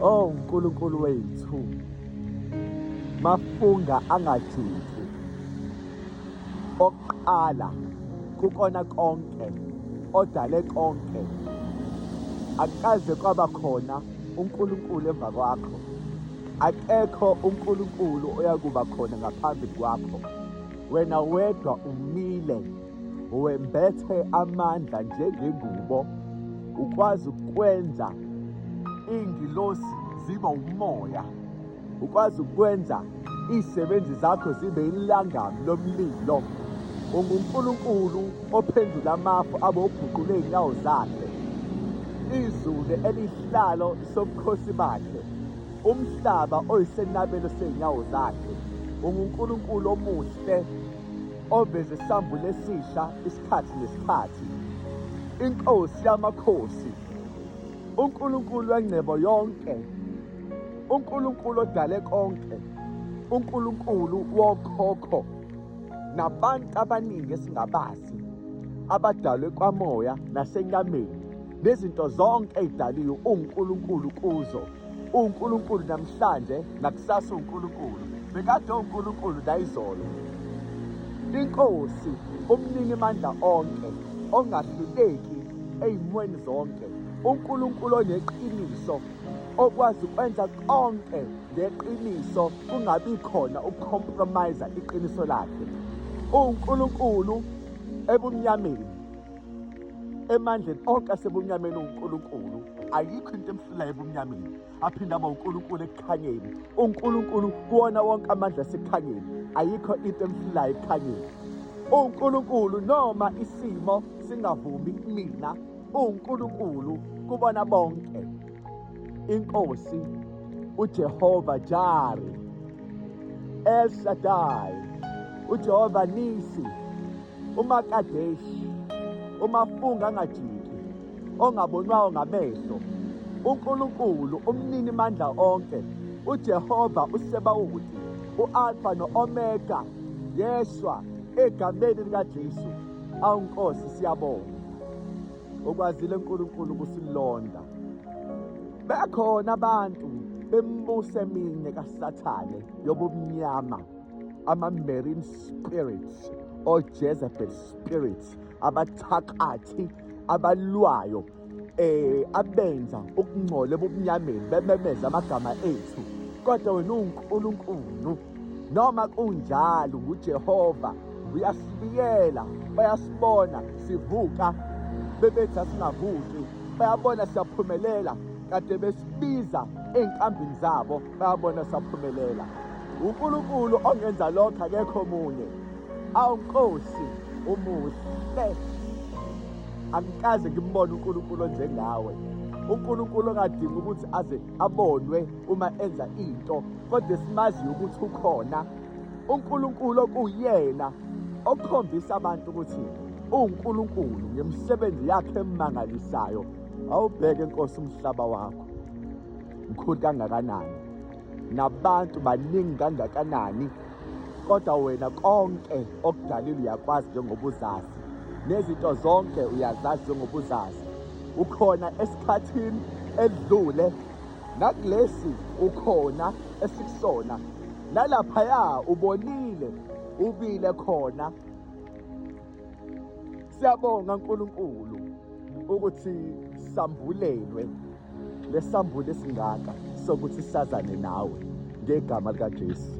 Oh uNkulunkulu wethu, mafunga angajiki. Oqala kukona konke, odale konke. Akaze kwaba khona uNkulunkulu emva kwakho. Akekho uNkulunkulu oyakuba khona ngaphambi kwakho. Wena wedwa umile, wembethe amandla njengengubo, ukwazi ukwenza iy'ngilosi zibe umoya, ukwazi ukwenza iy'sebenzi zakho zibe ilangabi lomlilo. UnguNkulunkulu ophendula amafu abe ubhuqule iy'nyawo zakhe, izulu eliyisihlalo sobukhosi bakhe. Umhlaba oyisenabelo sey'nyawo zakhe. UnguNkulunkulu omuhle oveza isambulo esisha isikhathi nesikhathi. Inkosi yamakhosi, uNkulunkulu wengcebo yonke, uNkulunkulu odale konke, uNkulunkulu wokhokho nabantu abaningi esingabazi abadalwe kwamoya nasenyameni nezinto zonke ey'daliwe uwuNkulunkulu kuzo. UNkulunkulu namhlanje nakusasa uNkulunkulu. Bekade uNkulunkulu nayizolo. Inkosi umnini mandla onke ongahluleki eyimweni zonke. uNkulunkulu oneqiniso okwazi ukwenza konke ngeqiniso kungabi khona ukucompromise iqiniso lakhe. UNkulunkulu ebumnyameni emandleni onke asebumnyameni uNkulunkulu ayikho into emhlulayo ebumnyameni aphinde abe uNkulunkulu ekukhanyeni uNkulunkulu kuwona wonke amandla asekukhanyeni ayikho into emhlulayo ekukhanyeni uNkulunkulu noma isimo singavumi kumina uNkulunkulu kubona bonke inkosi uJehova Jari El Shaddai uJehova Nisi uMakadeshi, umafunga angajiki, ongabonwayo ngamehlo, uNkulunkulu umnini mandla onke, uJehova uSebawoti, u-Alfa no-Omega, yeshwa egameni likaJesu. Awu Nkosi siyabonga. Ukwazile uNkulunkulu ukusilonda. Bekhona abantu bembuso eminye kaSathane yobumnyama ama-marine spirits o-Jezebel spirits abathakathi abalwayo eh abenza ukungcola ebumnyameni bememeza amagama ethu kodwa wena uNkulunkulu noma kunjalo nguJehova uyasibiyela bayasibona sivuka bebethi asingavuki bayabona siyaphumelela kade besibiza ey'nkambini zabo bayabona saphumelela uNkulunkulu ongenza lokho akekho omunye awu Nkosi umuhle angikaze ngimbone uNkulunkulu onjengawe uNkulunkulu ongadingi ukuthi aze abonwe uma enza into kodwa esimaziyo ukuthi ukhona uNkulunkulu okuyena okhombisa abantu ukuthi uNkulunkulu ngemisebenzi yakhe emangalisayo awubheke Nkosi umhlaba wakho mkhulu kangakanani nabantu baningi kangakanani kodwa wena konke okudalile uyakwazi njengoba uzazi nezinto zonke uyazazi njengoba uzazi ukhona esikhathini edlule nakulesi ukhona esikusona nalaphaya ubonile ubile khona siyabonga uNkulunkulu ukuthi sambulelwe lesambulo esingaka sokuthi sazane nawe ngegama likaJesu.